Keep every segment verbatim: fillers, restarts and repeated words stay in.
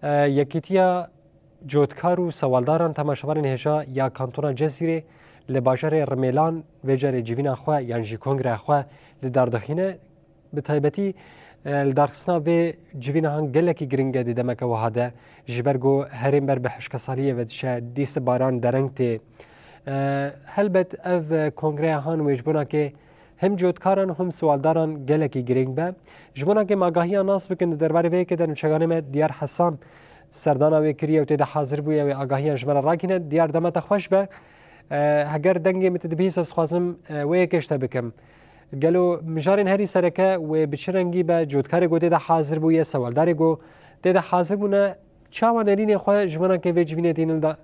E, Yekîtiya Cotkar û Sewaldaran temaşevanên hêja ya Kantona Cezîrê li bajarê Rimêlan vê carê civîna xwe yan jî kongreya xwe li dar dixîne. Bi taybetî, e, li darxistina vê civîna han gelekî giring e di demeke wiha de, ji ber ku herêm ber bi hişkesaliyê ve diçe, dîs baran dereng tê. E, helbet ev, e, kongreya han wê ji bona ke hem cotkaran hem siwaldaran gelekî girîng be. Ji bona ke em agahiya nas bikin di derbarê vê yekê de nûçeganê me Diyar Hesan serdana wê kiriye û tê de hazir bûye wê agahiyan ji me re rakîne. Diyar, dema te xweş be. E, heger dengê min tu dibihîse, ez dixwazim, e, wê yekê ji te bikim. Gelo mijarên herî sereke wê bi çi rengî be? Cotkarê ku tê de hazir bûye, sewaldarê ku tê de hazir bûne, çawa nerînê xwe ji bona ke vê civînê tînin da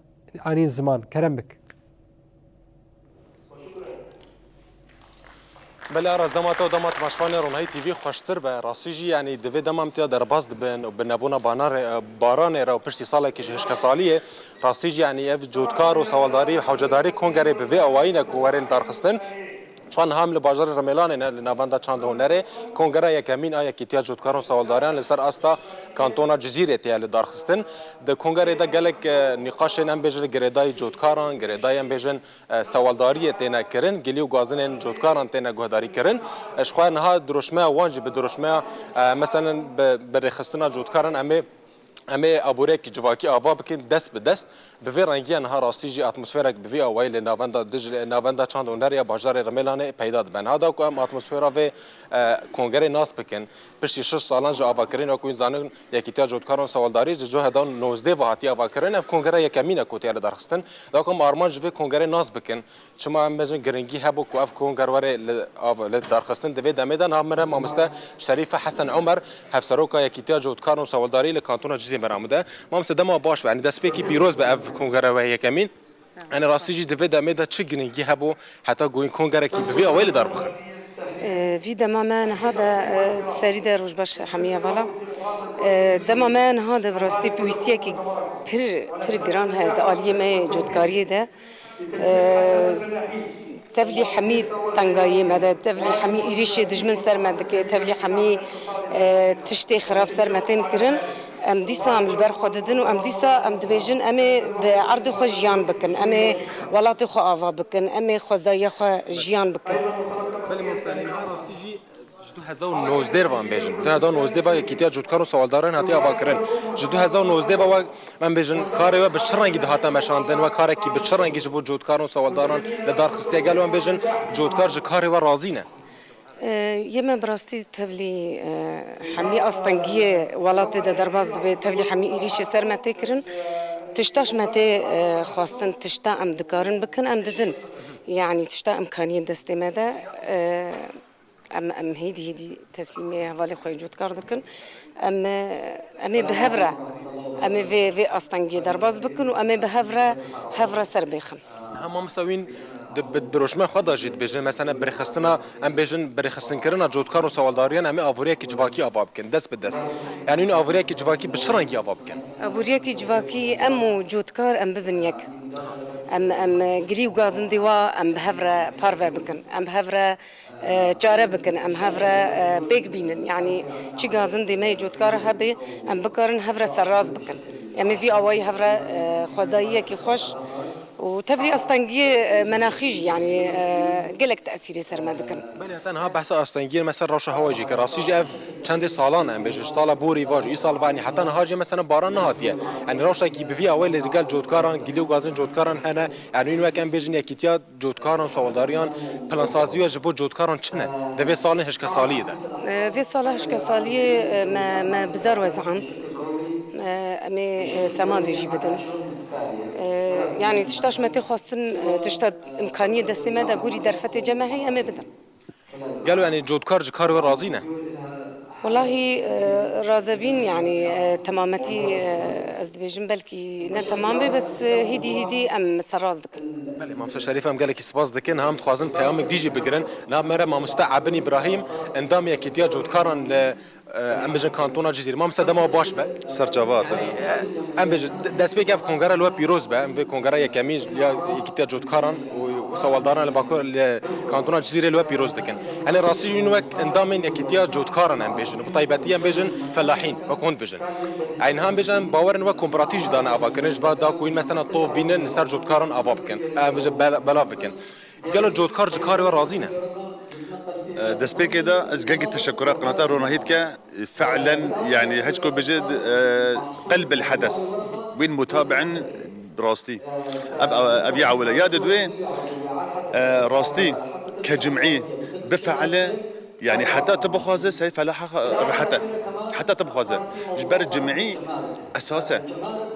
anîn ziman? Kerem bik. Belê Aras, dema te û dema temaşvanê Ronahî T V xweştir be. Rastî jî, yanî di vê dema em tiya derbas dibin û bi nebûna banarê-, baranê re û piştî salekî ji hişkesaliyê, rastî jî, yanî ev cotkar û sewaldarî û hewcedarî kongerê bi vê awayî ne ku were li darxistin. Çawa niha em li bajarê Rimelanê ne, li navenda çand û hunerê, kongera yekemîn a Yekîtiya Cotkaran û Sewaldariyan li ser asta kantona Cizîrê tê li darxistin. Di kongerê de gelek, e, nîqaşên, em bêjin, girêdayî cotkaran, girêdayî, em bêjin, e, sewaldariyê têne kirin, gilî û gazinên cotkaran têne guhdarî kirin. E, ji xwe niha dirûşmeya wan jî bi dirûşmeya, e, meselen bi, bi rêxistina cotkaran em ê, em ê aboriyekî civakî ava bikin dest bi dest. Bi vê rengiya niha rastî jî atmosferek bi vî awayî li navenda Diclê, navenda çand û hunerê ya bajarê Rimelanê peyda dibe. Niha da ku em atmosfera vê, e, kongerê nas bikin, piştî şeş salan ji avakirin, wekî hûn zanin, Yekîtiya Cotkaran Sewaldarî ji du hezar û nozdeh ve hatiye avakirin. Ev kongere yekemîn e ku tê li darxistin. Da ku em armanc ji vê kongerê nas bikin, çima em bêjin giringî hebû ku ev konger were li av-, li darxistin, di vê demê de niha min re mamoste Şerîfe Hesen Omer, hevseroka Yekîtiya Cotkaran û Sewaldarî li Kantona Cizîr me re amûde. Mamoste, dema baş be, yanî destpêkî pîroz be ev kongere we yekemîn. Yanî rastî jî di vê demê de çi giringî hebû heta ku hûn kongerekî bi vî awayî li dar bixin? E, vî dema me niha de, e, serî de roj baş hemî hevala. E, dema me niha de bi rastî pêwîstiyekî pir, pir giran heye di aliyê me yê cotkariyê de. E, tevlî hemî tengayiyê me de, tevlî hemî êrîşê dijmin ser me dike, tevlî hemî, e, tiştê xirab ser me tên kirin. Em dîsa em li ber xwe didin û em dîsa em dibêjin, em ê bi erdê xwe jiyan bikin, em ê welatê xwe ava bikin, em ê xwezayiya xwe jiyan bikin. Belê mamoste, niha rastî jî ji du hezar û nozdeh ve em bêjin. Du hezar û nozdeh ve Yekîtiya Cotkaran û Sewaldaran hatiye avakirin. Ji du hezar û nozdeh ve we, em bêjin, karê we bi çi rengî dihate meşandin, we karekî bi çi rengî ji bo cotkaran û sewaldaran li dar xistiye? Gelo em bêjin, cotkar ji karê we razî ne? E, yê me bi rastî tevlî, e, hemî astengiyê welatê de derbas dibe, tevlî hemî êrîşê ser me tê kirin. Tişta ji me tê, e, xwestin, tişta em dikarin bikin, em didin. Yanî tişta îmkaniyên destê me de, e, em, em hêdî hêdî teslîmê hevalê xwe yê cotkar dikin. Em, e, em ê bi hev re, em ê vê, vê astengiyê derbas bikin û em ê bi hev re, hev re ser bêxin. Niha mamoste wîn di, bi, di rojme xwe de jî dibêjin, mesela birêxistina, em bêjin birêxistinkirina cotkar û sewaldariyan, em ê avoriyekî civakî ava bikin, dest bi dest. Yanî wîn avoriyekî civakî bi çi rengî ava bikin? Aboriyekî civakî em û cotkar em bibin yek. Em, em, e, gilî û gazindê wa em bi hev re parve bikin. Em bi hev re, e, çare bikin. Em hev re, e, pêk bînin. Yanî çi gazindê me yê cotkar hebe, em bikarin hev re serrast bikin. Em ê vî awayî hev re, e, xwezayiyekî xweş û tevlî astengiyê, e, menaxî jî, yanî, e, gelek tesîrê ser me dikin. Belê, heta niha behsa astengiyê, mesela rewşa hewayê jî kir. Rastî jî ev çendê salan e, em bêjin, ji sala borî va jî, îsal va, yanî heta niha jî mesela baran nehatiye. Yanî rewşekî bi vî awayî li gel cotkaran, gilî û gazên cotkaran hene. Yanî wîn wek em bêjin yekîtiya cotkaran û sewaldariyan, plansazî we ji bo cotkaran çi ne? Di vê salên hişkesaliyê de. E, vê sala hişkesaliyê, e, me, me bi zer wezand. E, em ê, e, semadê jî bidin. E, yanî tişta ji me tê xwestin, e, tişta îmkaniyê destê me de gorî derfetê cem me heye, em ê bidin. Gelo, yanî cotkar ji karê we razî ne? Welahî, e, razebîn, yanî, e, temametî, e, ez dibêjim belkî ne temam be, bes, e, hîdî hîdî em serrast dikin. Belê, mamoste Şerîf, em gelekî spas dikin. Niha em dixwazin peyamek dî jî bigirin. Niha me re mamoste Ebin Îbrahîm, endamê Yekîtiya Cotkaran li, e, em bêjin Kantona Cizîr. Mamoste, dema baş be. Serçava te. E, em bêjin, de-, destpêk ev kongere li we pîroz be. Em vê kongera yekemîn ya Yekîtiya Cotkaran û Sewaldaran li Bakur, li kantona Cizîrê li we pîroz dikin. Yanî rastî jî wek endamên Yekîtiya Cotkaran em bêjin, bi taybetî em bêjin felahîn, wek hûn dibêjin. Eynha em bêjin bawerin wek komparatîf jî dane avakirin, ji ber da ku hîn mesela tov bînin li ser cotkaran ava bikin, em bêjin bel-, belav bikin. Gelo cotkar ji karê we razî ne? E, destpêkê de ez gelkî teşekura qinata Ronahî dike. Fe'len, yanî hiç ku bijî, e, qelbil hedes. Wîn mutabi'in rastî. Ev, ev ya ewil e. Ya di duê, e, rastî ke cim'î bife'le, yanî heta tu bixwaze serê felaha rehet e. Heta tu bixwaze. Ji ber cim'î esas e.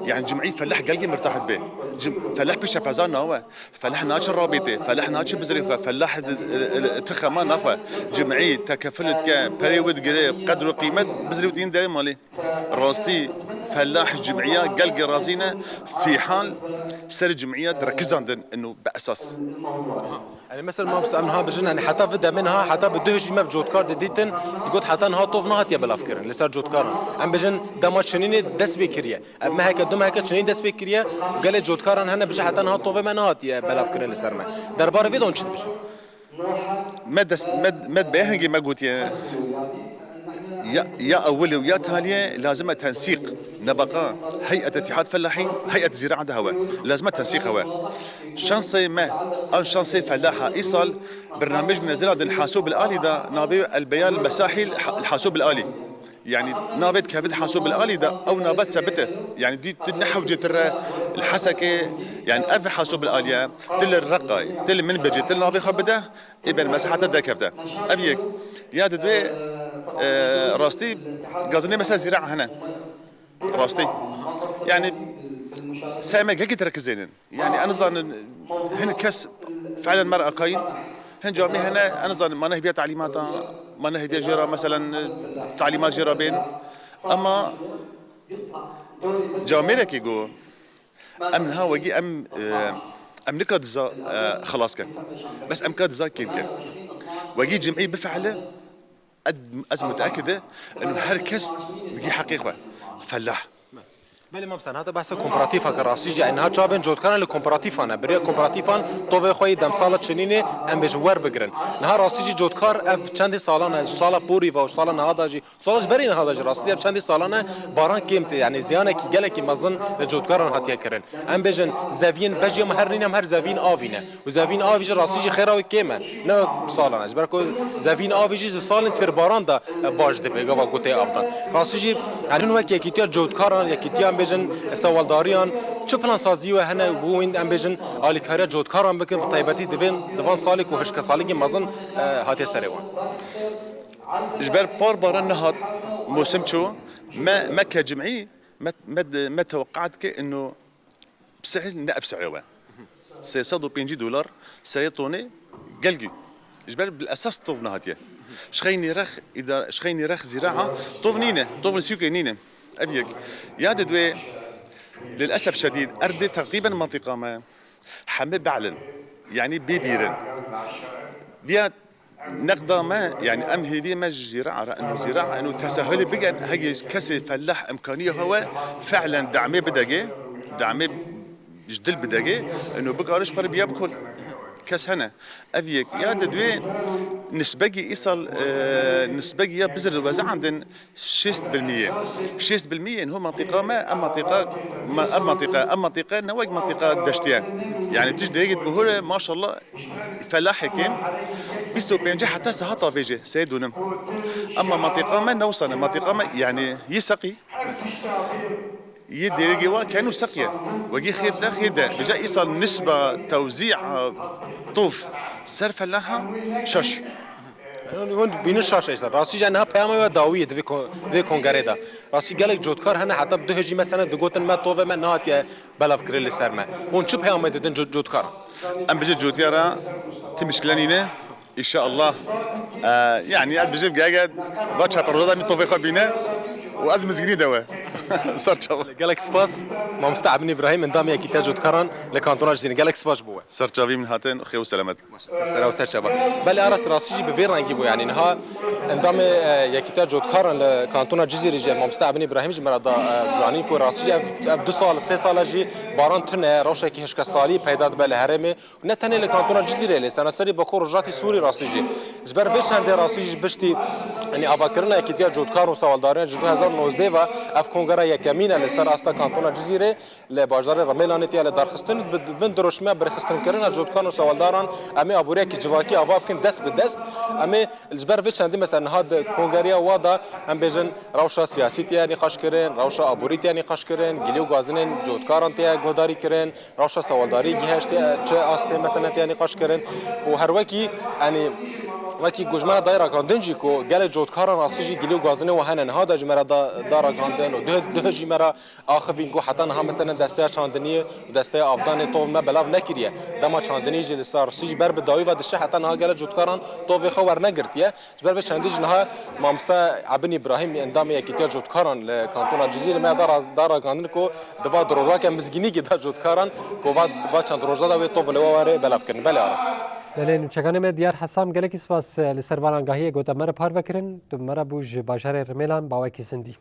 Yanî cim'î felah gelkî mirtah dibe. Cim-, felah pêşepezan nawe. Felah naçe rabîtê, felah naçe bizirê xwe, felah di, di, di, tu xema naxwe. Cim'î tekeful dike, perê wî digire, qedr û qîmet, bizirê wî tînin derê malê. Rastî, felah cim'iya gelkî razî ne, fîhal ser cim'iya direkizandin inu bi esas. Yanî mesela mamoste em niha bijin, yanî heta vi demê niha, heta bi duh jî me bi cotkar didîtin, digot heta niha tov nehatiye belavkirin li ser cotkaran. Em bijin dema çinînê dest pê kiriye. Ev meheke, du meheke çinî dest pê kiriye û gelê cotkaran hene, bije heta niha tovê me nehatiye belavkirin li ser me. Derbarê vê de hûn çi dibêjin? Me dest, me, me bêhengî me gotiye. Ya, ya ewil û ya taliyê lazim e tensîq, nebaqa, heyet îtîhad felahîn, heyet zîraa de hewe. Lazim e tensîq hewe. Şansê me, an şansê felaha îsal, bernamej nezira din Hasob el Alî de navê el beyan mesahîl Hasob el Alî. Yanî navê dikeve di Hasob el Alî de, ew navê sebit e. Yanî dî tu ne hewcê tu re li Hesekê, yanî ev Hasob el Alî ye, tu li Reqayê, tu li Minbicê, tu li navê xwe bide, ê ber mesahete derkevte. Ev yek. Ya di duê, e, rastî gazinê mesela zîra hene. Rastî. Yanî ser me gelkî direkizênin. Yanî, ez nizanim, hin kes felen me re akayîn, hin camî hene, ez nizanim, ma ne hêviya talîmata, ma ne hêviya jê re, meselen, talîmat jê re bên. Ama camêrekî ku em niha wekî em, e, em nika diza, e, xilas kin. Bes em ka diza kêm kin. Wekî cim'î bife'le, Ed-, ez muteekid e, inu her kes digî heqê xwe. Fellah. Belê, mam sen hata behsa komparatîfa ke rastî jî, niha çavên cotkaran li komparatîfan e. Biriya komparatîfan tovê xwe yî demsala çinînê em bêjin werbigirin. Niha rastî jî cotkar ev çendê salan e, sala porî ve û sala niha da jî, sala ji berî niha da jî rastî ev çendê salan e, baran kêm tê, yanî ziyanekî gelekî mezin li cotkaran hatiye kirin. Em bêjin zeviyên bejî em her nîne, em her zeviyên avî ne. Û zevîn avî jî rastî jî xêra wî kêm e. Ne wek salan e. Ji ber ku zevîn avî jî ji salên têrbaran de, e, baş dibe, gava ku tê avdan. Rastî jî, yanî hûn wek yekîtiya cotkaran, yekîtiyan bêjin, e, sewaldariyan, çi plansazî we hene, bo wîn em bêjin, alîkariya cotkaran bikin, bi taybetî divên, di van salê ku hişkesalîkî mezin, e, hatiye serê wan? Ji ber par baran nehat, mosim çû, me, me ke cim'î, me, me, me tewqeat ke ino Bi sehil ne ev sehil we. Sê sed û pêncî dolar serê tonê gelgî. Ji ber bil esas tov nehatiye. Ji xeynî rex, îdar-, ji xeynî rex zîraa tov nîne. Tov li sûkê nîne. Ev yek. Ya di duê, lil esef şedîd, erdê teqrîben mantîqa me hemê be'lin. Yanî bê bîrin. Diya Neqda me, yanî em hêviyê me ji zîraa re, eno zîraa, eno tesahulê bikin, hegê kesê fellah imkaniyê hewe, fe'len damê bidegê, damê ji dil bidegê, eno bikare ji xwe re biya bikol. Kes hene. Ev yek. Ya di duê nisbegî îsal, e, nisbegî ya bizir wezandin, Şêst bil miyê. Şêst bil miyê ho mantiqa me, em mantiqa, me, ev mantiqa, ev mantiqa ne wek mantiqa deştî ye. Yani tu ji dêgit bihur e, maşallah, felahê kêm, bîst û pêncî heta sehata vêjê, seyê dûnim. Ama mantiqa me ne wisa ne, mantiqa me, yani, yê seqî, yê dêrigê wa ken û seqî ye. Wekî xêr de, xêr de. Bêje îsal nisba tewzî'a tûf ser felaha şaş. Hûn, hûn bînin şaş e îsal. Rastî jî niha peyama we dawî ye di vê ko-, di vê kongerê de. Rastî gelek cotkar hene, heta bi duhê jî mesela digotin me tovê me nehatiye belavkirin li ser me. Hûn çi peyamê didin co-, cotkar? Em bijî cotiya re ti mişkile nîne. Înşallah. E, yani ez bijîm gege va çaperroza da min tovê xwe bîne û ez mizgînî de we. Ser çava. Gelek spas. Mamoste Ebin Îbrahîm, endamê Yekîtiya Cotkaran li Kantona Cizîrê. Gelek spas ji bo we. Ser çavî min hatin, xêr û selamet. Ser çava, ser çava. Belê Aras, rastî jî bi vê rengî bû, yanî niha endamê e, Yekîtiya Cotkaran li Kantona Cizîrê jî Mamoste Ebin Îbrahîm ji me re da e, zanîn ku rastî jî ev, ev du sal, sê sal e jî baran tune, rewşekî hişkesalî peyda dibe li herêmê. Ne tenê li Kantona Cizîrê lê senaserî bi xwe Rojhatî Sûrî rastî jî. Ji ber vê çendê rastî jî ji piştî, yanî, avakirina Yekîtiya Cotkaran û Sewaldaran ji du hezar û nozdeh ve ev kongera yekemîn e li ser asta Kantona Cizîrê li bajarê Remêlanê tiye li darxistin. Bi bin diroşmiya birxistinkirina cotkaran û sewaldaran em ê aboriyekî civakî ava bikin dest bi dest. Em ê ji ber vê çendî mesela niha di kongeriya wa de em bêjin rewşa siyasî tiye nîqaş kirin, rewşa aborî tiye nîqaş kirin, gilî û gazinên cotkaran tiye guhdarî kirin, rewşa sewaldarî gihiştiye çi astê mesela tiye nîqaş kirin û her wekî, yanî, wekî ku ji me re daye ragihandin jî ku gelek cotkaran rastî jî gilî û gazinên we hene niha de ji me re da, da ragihandin û duh, duh jî me re axivîn ku heta niha mesela desteya çandiniyê û desteya avdanê tov me belav nekiriye. Dema çandinî jî li ser rastî jî ber bi dawî ve dişe heta niha gelek cotkaran tovê xwe wernegirtiye. Ji ber vê çendî jî niha mamoste Ebin Îbrahîm, endamê Yekîtiya Cotkaran li Kantona Cizîrê me da raz-, da ragihandin ku di va di rojake mizgînîkî da cotkaran ku va, va çend roja da wê tovê li we were belav kirin. Belê Aras. Belê, nûçekanê me Diyar Hesam, gelekî spas li ser van angahiyê ku te me re parve kirin. Tu me re bû ji bajarê Rimêlan, bawekî zindî.